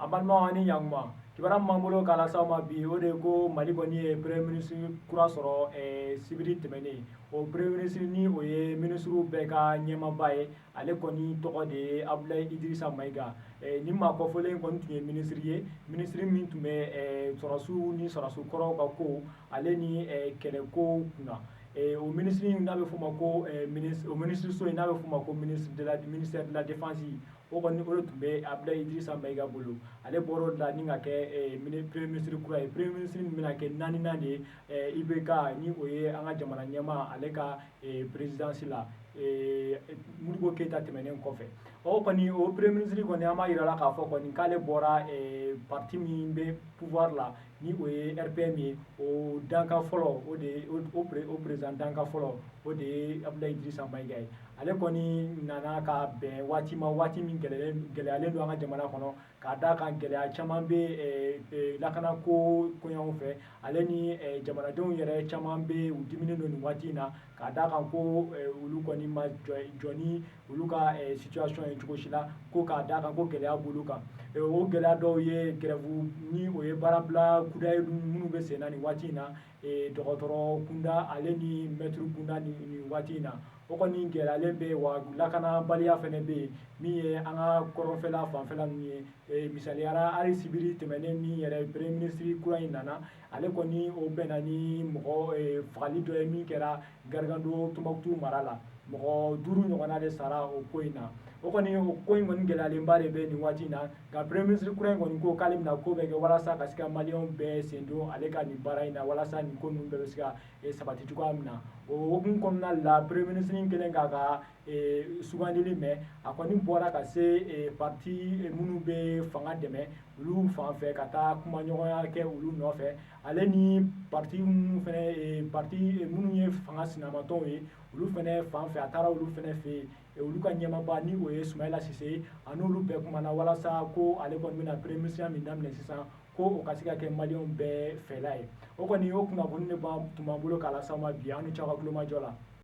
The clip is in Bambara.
An balimaw, ani ɲankuma. Kibaruya min b'an bolo k'a lase aw ma bi, o de ye ko Mali kɔni ye premier ministre kura sɔrɔ sibiri tɛmɛnen. O premier ministre ni o ye minisiriw bɛɛ ka ɲɛmaaba ye, ale kɔni tɔgɔ de ye Abdoulaye Idrissa Maïga. Nin maa kɔfɔlen kɔni tun ye minisiri ye, minisiri min tun bɛ sɔrɔsiw ni sɔrɔsiw kɔrɔw ka ko ale ni kɛlɛko kunna. O minisiri n'a bɛ f'o ma ko o minisiriso in n'a bɛ f'o ma ko ministre de la ministère de la Défense, o kɔni o de tun bɛ Abdoulaye Idrissa Maïga bolo. Ale bɔra o de la ni ka kɛ premier ministre kura ye. Premier ministre min bɛna kɛ naaninan de ye IBK, ni o ye an ka jamana ɲɛmaa, ale ka présidence la Modibo Keyita tɛmɛnen kɔfɛ. O kɔni, o premier ministre kɔni, an b'a yira la k'a fɔ kɔni k'ale bɔra parti min bɛ pouvoir la, ni o ye RPM ye, o dankan fɔlɔ, o de ye o président dankan fɔlɔ, o de ye Abdoulaye Idrissa Maïga ye. Ale kɔni nana ka bɛn waati ma, waati min gɛlɛyalen don an ka jamana kɔnɔ, k'a d'a kan gɛlɛya caman bɛ lakanako koɲɛw fɛ, ale ni jamanadenw yɛrɛ caman bɛ u diminen don nin waati in na, k'a d'a kan ko olu kɔni ma jɔ ni olu ka situation ye cogo si la, ko k'a d'a kan ko gɛlɛya b'olu kan. O gɛlɛya dɔw ye grève, ni o ye baarabila kudayi minnu bɛ sen na nin waati in na, dɔgɔtɔrɔ kunda ale ni mɛtiri kunda nin waati in na. O kɔni gɛlɛyalen bɛ wa lakanabaliya fana bɛ yen, min ye an ka kɔrɔnfɛla fanfɛla ninnu ye. Misaliyara, hali sibiri tɛmɛnen min yɛrɛ premier ministre kura in nana, ale kɔni o bɛnna ni mɔgɔ fagali dɔ ye min kɛra Gargando, Tombouctou mara la. Mɔgɔ 5 ɲɔgɔnna de sara o ko in na. O kɔni, o ko in kɔni gɛlɛyalenba de bɛ nin waati in na. Nka premier ministre kura in kɔni ko k'ale bɛna ko bɛɛ kɛ walasa ka se ka maliyɛnw bɛɛ sen don ale ka nin baara in na, walasa nin ko ninnu bɛɛ bɛ se ka sabati cogoya min na. O hukumu kɔnɔna la, premier ministre in kɛlen k'a ka sugandili mɛn, a kɔni bɔra ka se parti minnu bɛ fanga dɛmɛ, olu fan fɛ, ka taa kumaɲɔgɔnya kɛ olu nɔfɛ, ale ni parti minnu fɛnɛ, parti minnu ye fanga sinamatɔnw ye, olu fɛnɛ fan fɛ. A taara olu fɛnɛ fɛ yen, olu ka ɲɛmaaba ni o ye Soumaïla Cissé ye, a n'olu bɛɛ kumana walasa ko ale kɔni bɛna premier ministre min daminɛ sisan, ko o ka se ka kɛ maliyɛnw bɛɛ fɛla ye. O kɔni, o kunnafoni de tun b'an bolo k'a lase aw ma bi. Aw ni ce aw ka tulomajɔ la.